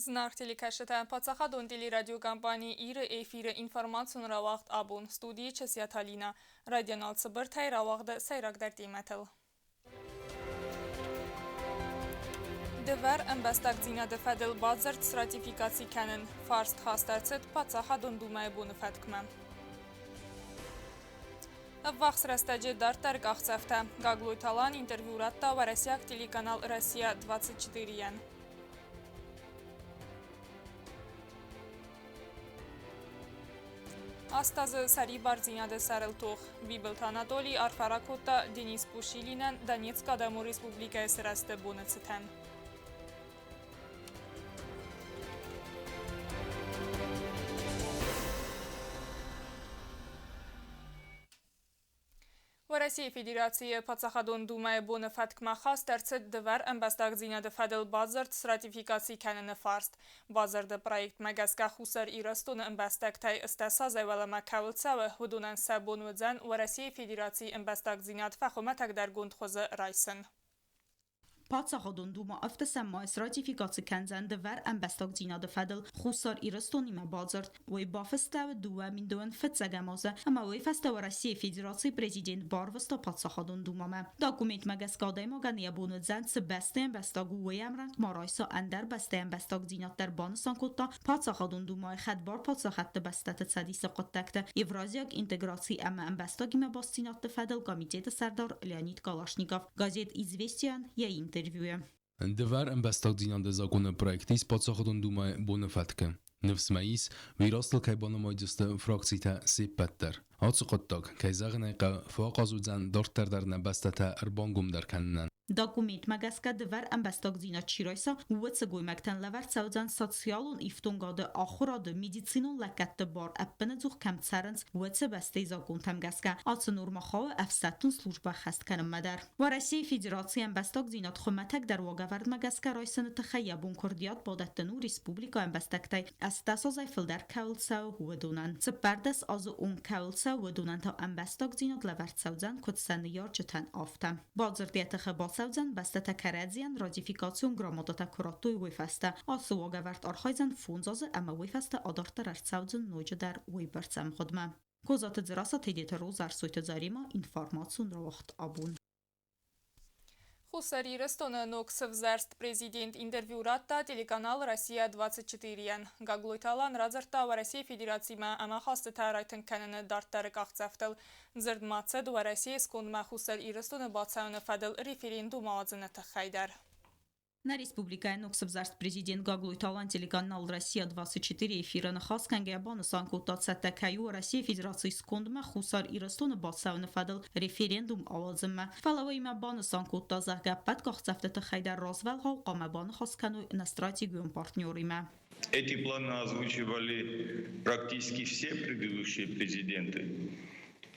Зынаргъ телекӕсджытӕ, паддзахадон телерадиокомпани Иры эфиры информацион рауагъд абон студийы Чысиаты Алинӕ. Райдианал цыбыртӕй рауагъды сӕйрагдӕр темӕтыл. Дывӕр ӕмбӕстагдзинады фӕдыл бадзырд сратификаци кӕнын. Фарст хаст ӕрцыд Паддзахадон Думӕйы боны фӕткмӕ. Ӕввахс рӕстӕджы дарддӕр къахдзӕфтӕ. Гаглойты Алан интервью радта уӕрӕсейаг телеканал «Россия-24»-йӕн. Аст азы сӕрибардзинады сӕрыл тох. Бибылты Анатолий арфӕ ракодта Денис Пушилинӕн Донецкы Адӕмон Республикӕйы сырӕзты боны цытӕн. Уӕрӕсейы Федерацийы Паддзахадон Думӕйы боны фӕткмӕ хаст ӕрцыд дывӕр ӕмбӕстагдзинады фӕдыл бадзырд сратификаци кӕныны фарст. Бадзырды проектмӕ гӕсгӕ Хуссар Ирыстоны ӕмбӕстӕгтӕй стӕсазӕй уӕлӕмӕ кӕуыл цӕуы, уыдонӕн сӕ бон уыдзӕн Уӕрӕсейы Федерацийы ӕмбӕстагдзинад фӕхуымӕтӕгдӕргонд хуызы райсын. Паддзахадон Дума ӕвдесӕн ма сратификаци кӕндзӕн дывӕр ӕмбӕстагдзинады фӕдыл Хуссар Ирыстонимӕ бадзырд. Уый бафыстӕуыд 2 000 фыццӕгӕм азы ӕмӕ уый фӕстӕ Уӕрӕсейы Федерацийы президент барвыста Паддзахадон Думамӕ. Документмӕ гӕсгӕ адӕймагӕн йӕ бон уыдзӕн, цы бӕстӕйы ӕмбӕстаг у, уый ӕмрӕнхъ ма райса ӕндӕр бӕстӕйы ӕмбӕстагдзинад дӕр, банысан кодта Паддзахадон Думайы хӕдбар паддзахӕдты бӕстӕты цӕдисы хъуыддӕгты Евразиаг интеграци ӕмӕ ӕмбӕстагимӕ бастдзинӕдты фӕдыл комитеты сӕрдар Леонид Калашников. Газет «Известия»-йӕн йӕ интервьюйы. Дывӕр ӕмбӕстагдзинады законопроект ис Паддзахадон Думӕйы боны фӕткы. Ныфс мӕ ис, уый растыл кӕй банымайдзысты фракцитӕ се ппӕт дӕр. Ацы хъуыддаг, кӕй зӕгъын ӕй хъӕуы, фӕахъаз уыдзӕн дарддӕр дӕр нӕ бӕстӕтӕ ӕрбангомдӕр кӕнынӕн. Документмӕ гӕсгӕ дывӕр ӕмбӕстагдзинад чи райса, уыцы гоймӕгтӕн лӕвӕрд цӕудзӕн социалон ифтонгады, ахуырады, медицинон лӕггӕдты бар ӕппынӕдзух кӕм цӕрынц, уыцы бӕстӕйы законтӕм гӕсгӕ. Ацы нормӕ хауы ӕфсӕддон службӕ ӕххӕст кӕнынмӕ дӕр. Уӕрӕсейы Федерацийы ӕмбӕстагдзинад хуымӕтӕгдӕр уагӕвӕрдмӕ гӕсгӕ райсыны тыххӕй йӕ бон куырдиат бадӕттын у республикӕйы ӕмбӕстӕгтӕй 18 азӕй фылдӕр кӕуыл цӕуы, уыдонӕн. 14 азы онг кӕуыл цӕуы, уыдонӕн та ӕмбӕстагдзинад лӕвӕрд цӕудзӕн куыд сӕ ныййарджытӕн, афтӕ. Бадзырд йӕ тыхы бацӕудзӕн, бӕстӕтӕ кӕрӕдзийӕн ратификацион грамотатӕ куы радтой, уый фӕстӕ. Ацы уагӕвӕрд архайдзӕн фондз азы ӕмӕ уый фӕстӕ адарддӕр ӕрцӕудзӕн ноджыдӕр уыйбӕрц ӕмгъуыдмӕ. Козаты Дзерассӕ, Тедеты Роза, Ӕрсойты Заремӕ, информацион рауагъд абон. Хуссар Ирыстоны ног сывзӕрст президент интервью радта телеканал «Россия-24»-йӕн. Гаглойты Алан радзырдта Уӕрӕсейы Федерациимӕ ӕмахастытӕ райтынг кӕныны дарддӕры къахдзӕфтыл. Дзырд ма цыд Уӕрӕсейы скондмӕ Хуссар Ирыстоны бацӕуыны фӕдыл референдум ауадзыны тыххӕй дӕр. Нӕ республикӕйы ног сывзӕрст президент Гаглойты Алан телеканал «Россия-24» эфиры ныхас кӕнгӕйӕ банысан кодта, цӕттӕ кӕй у Уӕрӕсейы Федерацийы скондмӕ Хуссар Ирыстоны бацӕуыны фӕдыл референдум ауадзынмӕ. Фӕлӕ уыимӕ банысан кодта, зӕгъгӕ, ӕппӕт къахдзӕфты тыххӕй дӕр развӕлгъау хъуамӕ баныхас кӕной нӕ стратегион партнеримӕ. Эти планы озвучивали практически все предыдущие президенты.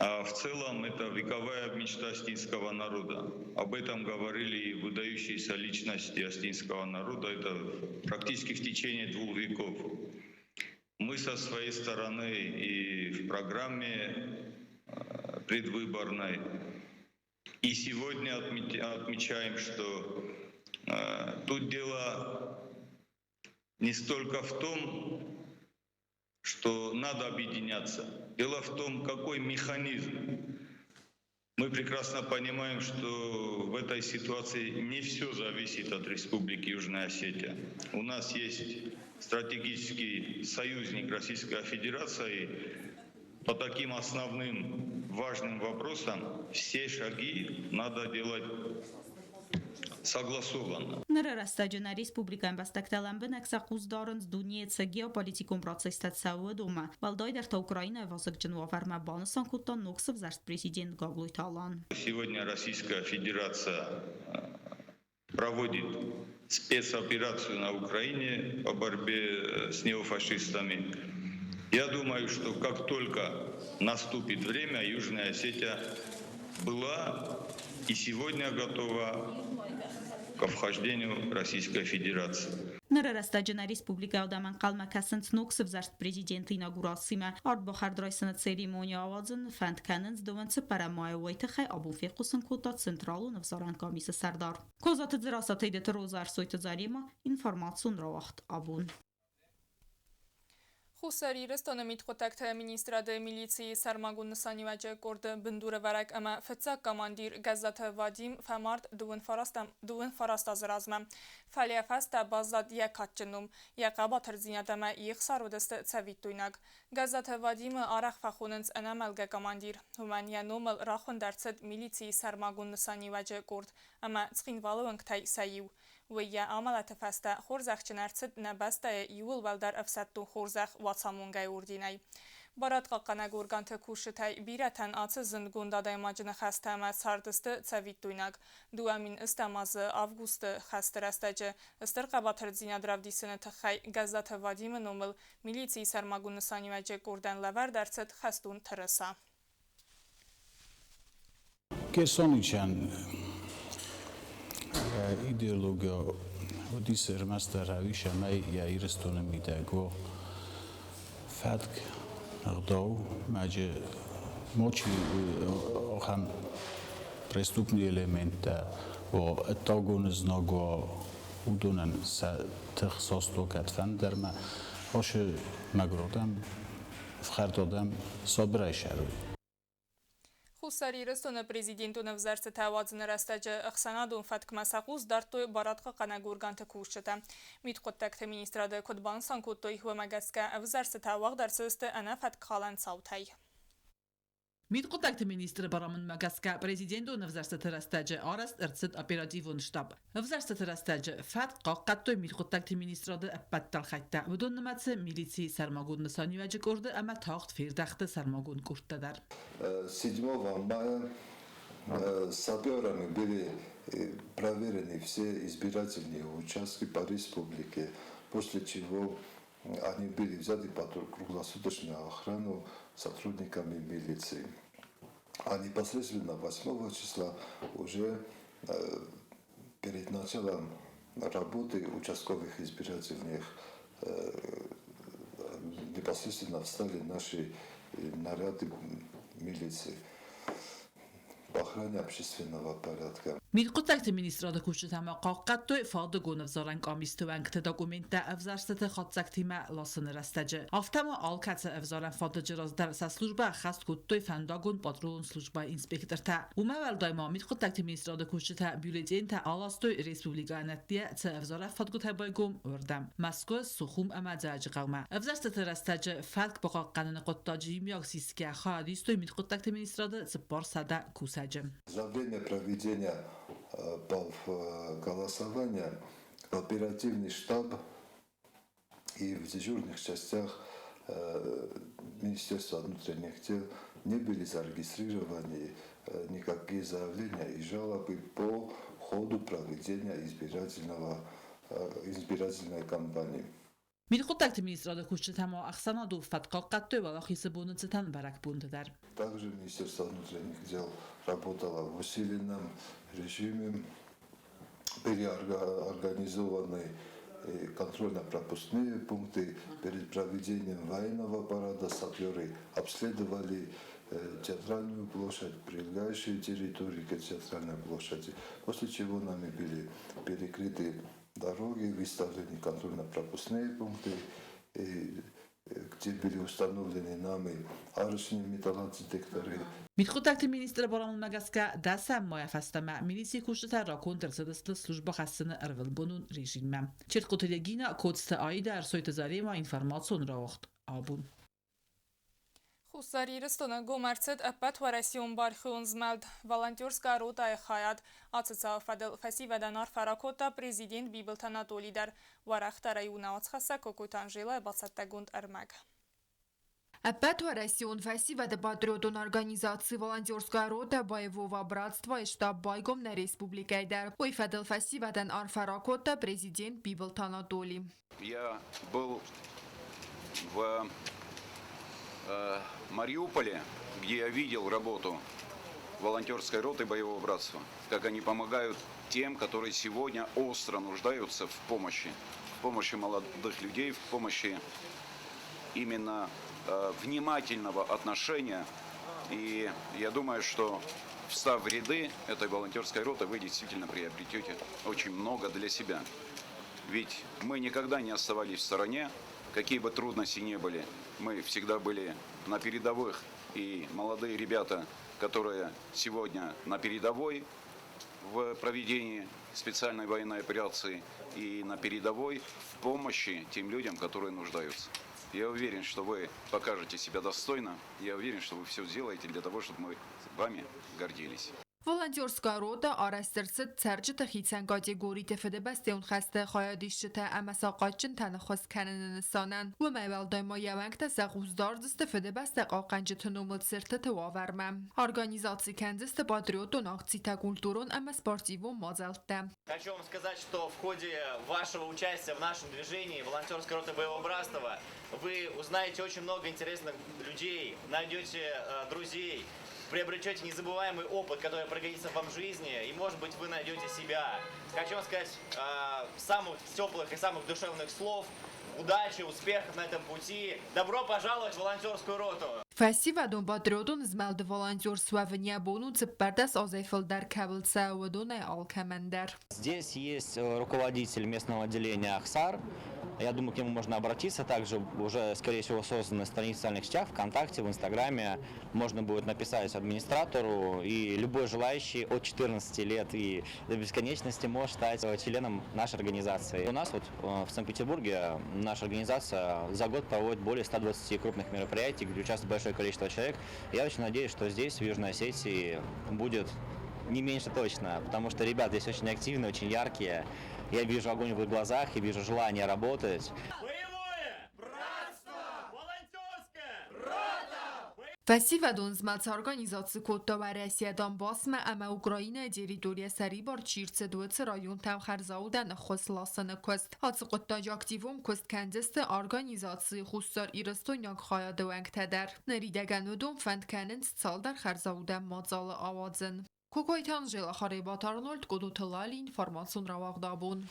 А в целом это вековая мечта астинского народа. Об этом говорили и выдающиеся личности астинского народа. Это практически в течение двух веков. Мы со своей стороны и в программе предвыборной, и сегодня отмечаем, что тут дело не столько в том, что надо объединяться. Дело в том, какой механизм. Мы прекрасно понимаем, что в этой ситуации не все зависит от Республики Южная Осетия. У нас есть стратегический союзник Российская Федерация, и по таким основным важным вопросам все шаги надо делать согласованно. Ныры рӕстӕджы нӕ республикӕйы ӕмбӕстӕгтӕ лӕмбынӕг сӕ хъус дарынц дунейы цы геополитикон процесстӕ цӕуы, уыдонмӕ. Уӕлдайдӕр та Украинӕйы вазыгджын уавӕрмӕ банысан кодта ног сывзӕрст президент Гаглойты Алан. Сегодня Российская Федерация проводит спецоперацию на Украине по борьбе с неофашистами. Я думаю, что как только наступит время, Южная Осетия была и сегодня готова ко вхождению Российской Федерации. Ныры рӕстӕджы нӕ республикӕйы адӕм ӕнхъӕлмӕ кӕсынц ног сывзӕрст президенты инаугурацимӕ. Ардбахӕрд райсыны церемони ауадзын фӕнд кӕнынц дыууын цыппӕрӕм майы, уый тыххӕй абон фехъусын кодта Централон ӕвзарӕн къамисы сӕрдар. Козаты Дзерассӕ, Тедеты Роза, Ӕрсойты Заремӕ, информацион рауагъд «Абон». Хуссар Ирыстоны мидхъуыддӕгты министрады милицийы сӕрмагонд нысаниуӕджы къорды бындурӕвӕрӕг ӕмӕ фыццаг командир Гӕззаты Вадим фӕмард 29 азы размӕ. Фӕлӕ йӕ фӕстӕ баззад йӕ кадджын ном. Йӕ хъӕбатырдзинад ӕмӕ йе хсар уыдысты цӕвиттойнаг. Гӕззаты Вадимы арӕх фӕхонынц ӕнӕмӕлгӕ командир. Уымӕн йӕ номыл рахуынд ӕрцыд милицийы сӕрмагонд нысаниуӕджы къорд ӕмӕ Цхинвалы уӕнгтӕй сӕ иу. Уый йӕ амӕлӕты фӕстӕ хорзӕхджын ӕрцыд нӕ бӕстӕйы иууыл уӕлдӕр ӕфсӕддон хорзӕх Уацамонгӕйы орденӕй. Барадхъахъхъӕнӕг органты кусджытӕй бирӕтӕн ацы зындгонд адӕймаджы ныхӕстӕ ӕмӕ цардысты цӕвиттойнаг. 2008 азы августы хӕсты рӕстӕджы стыр хъӕбатырдзинад равдисыны тыххӕй Гӕззаты Вадимы номыл милицийы сӕрмагонд нысаниуӕджы къордӕн лӕвӕрд ӕрцыд хӕстон тырыса. Герсоничӕн идеология уыдис ӕрмӕстдӕр ӕвис ӕмӕ йӕ Ирыстоны мидӕг у фӕтк, ӕгъдау, маджы мочи ахӕм преступный элементтӕ, о ӕддагон знаг уа, уыдонӕн сӕ тых састо кӕдфӕндӕрмӕ, ашы мӕгуыр адӕм, ӕфхӕрд адӕм сабырӕй сӕрой. Хуссар Ирыстоны президентон ӕвзӕрстытӕ уадзыны рӕстӕджы ӕхсӕнадон фӕткмӕ сӕ хъус дардтой барадхъахъхъӕнӕг органты кусджытӕ. Мидхъуыддӕгты министрады куыд банысан кодтой, уымӕ гӕсгӕ ӕвзӕрстытӕ уагъд ӕрцыдысты ӕнӕ фӕткхалӕн цаутӕй. Мидхъуыддӕгты министры барамындмӕ гӕсгӕ президентон ӕвзӕрстыты рӕстӕджы арӕзт ӕрцыд оперативон штаб. Ӕвзӕрстыты рӕстӕджы фӕтк хъахъхъӕдтой мидхъуыддӕгты министрады ӕппӕт дӕлхӕйттӕ, уыдон нымӕцы милицийы сӕрмагонд нысаниуӕджы къорды ӕмӕ тагъд фердӕхты сӕрмагонд къордтӕ дӕр. 7 мая саперами были проверены все избирательные участки по республике, после чего они были взяты под круглосуточную охрану сотрудниками милиции. А непосредственно 8 числа уже перед началом работы участковых избирательных непосредственно встали наши наряды милиции по охране общественного порядка. Мидхъуыддӕгты министрады кусджытӕ ма хъахъхъӕдтой фадыгон ӕвзарӕн къамисты уӕнгты документтӕ ӕвзӕрстыты хатдзӕгтимӕ ласыны рӕстӕджы. Афтӕ ма алкӕцы ӕвзарӕн фадыджы раз дӕр сӕ службӕ ӕххӕст кодтой фӕндагон патрулон службӕйы инспектортӕ. Уымӕ уӕлдай ма мидхъуыддӕгты министрады кусджытӕ бюллетентӕ аластой республикӕйы ӕддейӕ цы ӕвзарӕн фадгуытӕ байгом, уырдӕм. Мӕскуы, Сухум ӕмӕ Дзӕуджыхъӕумӕ. Ӕвзӕрстыты рӕстӕджы фӕтк бахъахъхъӕныны хъуыддаджы иумиаг сисгӕ хайад истой мидхъуыддӕгты министрады 400 кусӕджы. За время проведения голосования в оперативный штаб и в дежурных частях Министерства внутренних дел не были зарегистрированы никакие заявления и жалобы по ходу проведения избирательной кампании. Мидхъуыддӕгты министрады кусджытӕ ма ӕхсӕнадон фӕтк хъахъхъӕдтой Уӕлахизы боны цытӕн бӕрӕгбонты дӕр. Также Министерство внутренних дел работало в усиленном режиме. Были организованы контрольно-пропускные пункты. Перед проведением военного парада саперы обследовали театральную площадь, прилегающие территории к театральной площади, после чего нами были перекрыты дороги, выставлены контрольно-пропускные пункты, где были установлены нами арочные металлодетекторы. Мидхъуыддӕгты министры барамындмӕ гӕсгӕ дӕсӕм майӕ фӕстӕмӕ милицийы кусджытӕ раконд ӕрцыдысты службӕ хӕссыны ӕрвылбонон режиммӕ. Чертхъоты Регина, Коцты Аида, Ӕрсойты Заремӕ, информацион рауагъд «Абон». Хуссар Ирыстоны гом ӕрцыд ӕппӕтуӕрӕсеон бархион змӕлд «Волонтерская рота»-йы хайад. Ацы цауы фӕдыл фӕсивӕдӕн арфӕ ракодта президент Бибылты Анатолий дӕр. Уӕрӕхдӕрӕй у нӕ уацхӕссӕг Кокойты Анжелайы бацӕттӕгонд ӕрмӕг. Ӕппӕтуӕрӕсеон фӕсивӕды патриотон организаци «Волонтерская рота боевого братства» штаб байгом нӕ республикӕйы дӕр. Уый фӕдыл фӕсивӕдӕн арфӕ ракодта президент Бибылты Анатолий. Я был в Мариуполе, где я видел работу волонтерской роты боевого братства, как они помогают тем, которые сегодня остро нуждаются в помощи молодых людей, в помощи именно внимательного отношения. И я думаю, что, встав в ряды этой волонтерской роты, вы действительно приобретете очень много для себя. Ведь мы никогда не оставались в стороне, какие бы трудности ни были, мы всегда были на передовых. И молодые ребята, которые сегодня на передовой в проведении специальной военной операции и на передовой в помощи тем людям, которые нуждаются. Я уверен, что вы покажете себя достойно. Я уверен, что вы все сделаете для того, чтобы мы вами гордились. Волонтерская рота арӕзт ӕрцыд цӕрджыты хицӕн категориты фыдыбӕстӕйон хӕсты хайадисджытӕ ӕмӕ сахъатджынтӕн ӕххуыс кӕныны нысанӕн. Уымӕй уӕлдай ма йӕ уӕнгтӕ сӕ хъус дардзысты Фыдыбӕстӕ хъахъхъӕнджыты номыл цыртыты уавӕрмӕ. Организаци кӕндзысты патриотон акцитӕ, культурон ӕмӕ спортивон мадзӕлттӕ. Хочу вам сказать, что в ходе вашего участия в нашем движении «Волонтерская рота боевого братства» вы узнаете очень много интересных людей, найдете друзей, приобретете незабываемый опыт, который пригодится вам в жизни, и, может быть, вы найдете себя. Хочу вам сказать самых теплых и самых душевных слов. Удачи, успехов на этом пути. Добро пожаловать в волонтерскую роту! Фӕсивӕдон патриотон змӕлды волонтер суӕвын йӕ бон у 14 азӕй фылдӕр кӕуыл цӕуы, уыдонӕй алкӕмӕн дӕр. Здесь есть руководитель местного отделения Ахсар. Я думаю, к нему можно обратиться. Также уже, скорее всего, созданы страницы в социальных сетях, ВКонтакте, в Инстаграме. Можно будет написать администратору, и любой желающий от 14 лет и до бесконечности может стать членом нашей организации. У нас вот в Санкт-Петербурге наша организация за год проводит более 120 крупных мероприятий, где участвует большое количество человек. Я очень надеюсь, что здесь, в Южной Осетии, будет не меньше точно, потому что ребята здесь очень активные, очень яркие. Я вижу огонь в их глазах, я вижу желание работать. Боевое братство! Волонтерская рота! Фӕсивӕдон змӕлд сорганизаци кодта Уӕрӕсе Донбассмӕ ӕмӕ Украинӕйы территорийӕ сӕрибар чи рцыд, уыцы районтӕм хӕрзаудӕн ӕххуыс ласыны куыст. Ацы хъуыддаджы активон куыст кӕндзысты организацийы хуссар-ирыстойнаг хайады уӕнгтӕ дӕр. Ныридӕгӕн уыдон фӕнд кӕнынц цалдӕр хӕрзаудӕн мадзалы ауадзын. Кокойты Анжела, Харебаты Арнольд, Къодоты Лали, информацион рауагъд Абон.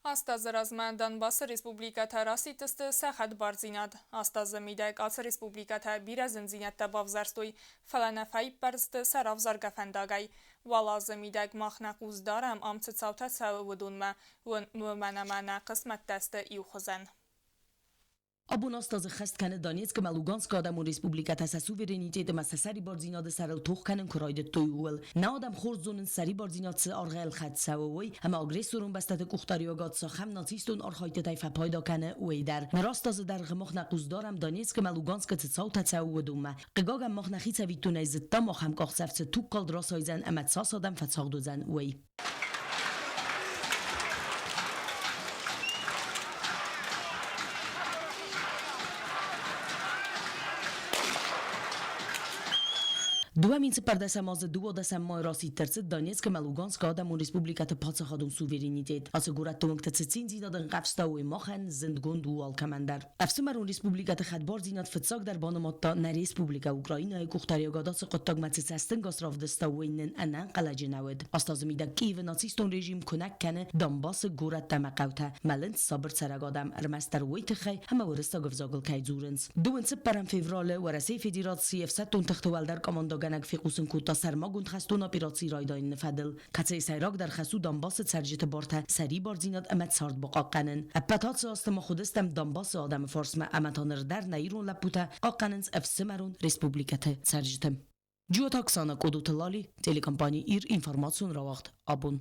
8 азы размӕ Донбассы республикӕтӕ расидтысты сӕ хӕдбардзинад. 8 азы мидӕг ацы республикӕтӕ бирӕ зындзинӕдтӕ бавзӕрстой, фӕлӕ нӕ фӕиппӕрд сты сӕ равзаргӕ фӕндагӕй. Уал азы мидӕг мах нӕ хъус дарӕм, ам цы цаутӕ цӕуы, уыдонмӕ, уымӕн ӕмӕ нӕ хъысмӕттӕ сты иухуызӕн. Абон 8 азы хӕст кӕны Донецк ӕмӕ Луганскы адӕмон республикӕтӕ сӕ суверенитет ӕмӕ сӕ сӕрибардзинады сӕрыл тох кӕнын куы райдыдтой, ууыл. Нӕ адӕм хорз зонынц, сӕрибардзинад цы аргъӕй ӕлхӕд цӕуы, уый, ӕмӕ агрессорон бӕстӕты къухдариуӕгад цахӕм нацистон архайдтытӕй фӕпайда кӕны, уый дӕр. Ныр 8 азы дӕргъы мах нӕ хъус дарӕм, Донецк ӕмӕ Луганскы цы цаутӕ цӕуы, уыдонмӕ. Хъыгагӕн, мах нӕхи цӕвиттонӕй зыдтам, ахӕм къахдзӕф цы тугкалд расайдзӕн ӕмӕ цас адӕм фӕцагъд уыдзӕн, уый. 2014 азы 12 майы расидт ӕрцыд Донецк ӕмӕ Луганскы адӕмон республикӕты паддзахадон суверенитет. Ацы горӕтты уынгты цы циндзинад ӕнхъӕвзта, уый махӕн зындгонд у алкӕмӕн дӕр. Ӕфсымӕрон республикӕты хӕдбардзинад фыццагдӕр банымадта нӕ республикӕ. Украинӕйы къухдариуӕгад ацы хъуыддагмӕ цы цӕстӕнгас равдыста, уый нын ӕнӕнхъӕлӕджы нӕ уыд. 8 азы мидӕг Киевы нацистон режим куынӕг кӕны Донбассы горӕттӕ ӕмӕ хъӕутӕ, мӕлынц сабыр цӕрӕг адӕм, ӕрмӕстдӕр уый тыххӕй, ӕмӕ уырыссаг ӕвзагыл кӕй дзурынц. 24 февралы Уӕрӕсейы Федерацийы ӕфсӕддон тыхты уӕлдӕр командӕгӕнӕг фехъусын кодта сӕрмагонд хӕстон операци райдайыны фӕдыл, кӕцыйы сӕйрагдӕр хӕс у Донбассы цӕрджыты бартӕ, сӕрибардзинад ӕмӕ цард бахъахъхъӕнын. Ӕппӕт ацы азты мах уыдыстӕм Донбассы адӕмы фарсмӕ ӕмӕ та ныр дӕр нӕ ирон лӕппутӕ хъахъхъӕнынц ӕфсымӕрон республикӕты цӕрджыты. Джиоты Оксана, Къодоты Лали, телекомпани Ир, информацион рауагъд Абон.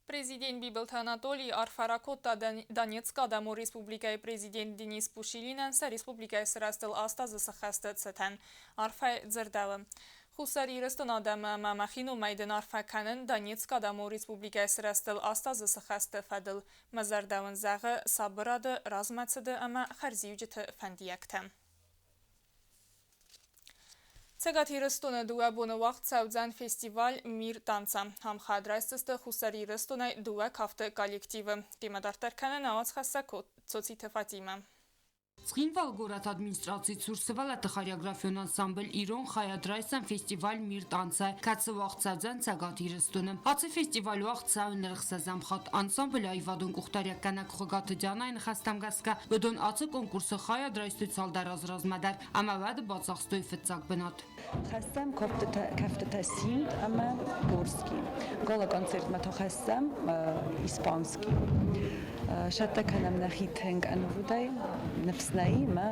Президент Бибылты Анатолий арфӕ ракодта Донецкы Адӕмон Республикӕйы президент Денис Пушилинӕн сӕ республикӕйы сырӕзтыл 8 азы сыххӕсты цытӕн. Арфӕйы дзырдӕуы: Хуссар Ирыстоны адӕмы ӕмӕ мӕхи номӕй дын арфӕ кӕнын Донецкы Адӕмон Республикӕйы сырӕзтыл 8 азы сыххӕсты фӕдыл. Мӕ зӕрдӕ уын зӕгъы сабырады, размӕцыды ӕмӕ хӕрзиуджыты фӕндиӕгтӕ. Цӕгат Ирыстоны 2 боны уагъд цӕудзӕн фестиваль «Мир танца». Ам хайад райсдзысты Хуссар Ирыстонӕй дыууӕ кафты коллективы. Темӕ дарддӕр кӕны нӕ уацхӕссӕг Цоциты Фатимӕ. Цхинвалы горӕты администрацийы цур сывӕллӕтты хореографион ансамбль «Ирон» хайад райсдзӕн фестиваль «Мир танца», кӕцы уагъд цӕудзӕн Цӕгат Ирыстоны. Ацы фестиваль уагъд цӕуы ныр ӕхсӕзӕм хатт. Ансамблы аивадон къухдариуӕггӕнӕг Хуыгаты Дианайы ныхӕстӕм гӕсгӕ, уыдон ацы конкурсы хайад райстой цалдӕр азы размӕ дӕр ӕмӕ уӕд бацахстой фыццаг бынат. Хӕссӕм кӕфтытӕ симд ӕмӕ горский. Гала-концертмӕ та хӕссӕм испанский. Сӕттӕ кӕнӕм нӕхи тынг ӕнувыдӕй, ныфс нӕй ӕмӕ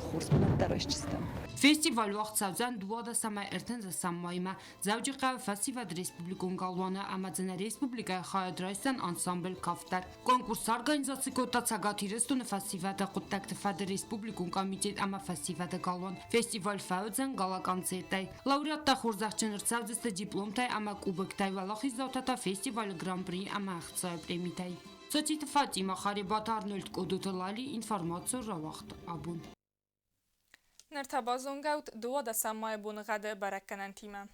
хорз бынат дӕр райсдзыстӕм. Фестиваль уагъд цӕудзӕн 12 ӕмӕ 30 маймӕ. Дзӕуджыхъӕуы фӕсивӕд республикон галуаны ӕмӕ дзы нӕ республикӕйы хайад райсдзӕн ансамбль «Кафт» дӕр. Конкурс организаци кодта Цӕгат Ирыстоны фӕсивӕды хъуыддӕгты фӕдыл республикон комитет ӕмӕ фӕсивӕды галуан. Фестиваль фӕуыдзӕн гала-концертӕй. Лауреаттӕ хорзӕхджын ӕрцӕудзысты дипломтӕй ӕмӕ кубоктӕй, уӕлахиздзаутӕ та фестивалы гран-при ӕмӕ ӕхцайы премитӕй. Цоциты Фатимӕ, Харебаты Арнольд, Къодоты Лали, информацион рауагъд абон. Ныр та базонгӕут 12 майы боныгъӕды бӕрӕггӕнӕнтимӕ.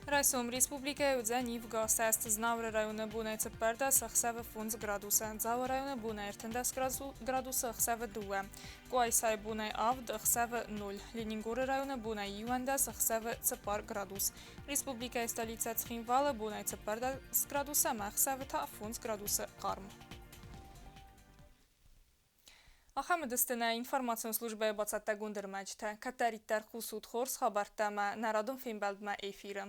Райсом республикӕйы уыдзӕн ивгӕ сӕст Знауыры районы бонӕй 14 ӕхсӕвы 5 градусы, Дзауы районы бонӕй 13 градусы ӕхсӕвы 2, Къуайсайы бонӕй 7 ӕхсӕвы 0, Ленингоры районы бонӕй 11 ӕхсӕвы 4 градус. Республикӕйы столицӕ Цхинвалы бонӕй 14 градусы ӕмӕ ӕхсӕвы та 5 градусы хъарм. Ахӕм уыдысты нӕ информацион службӕйы бацӕттӕгонд ӕрмӕджытӕ. Кӕддӕриддӕр хъусут хорз хабӕрттӕ ӕмӕ нӕ радон фембӕлдмӕ эфиры.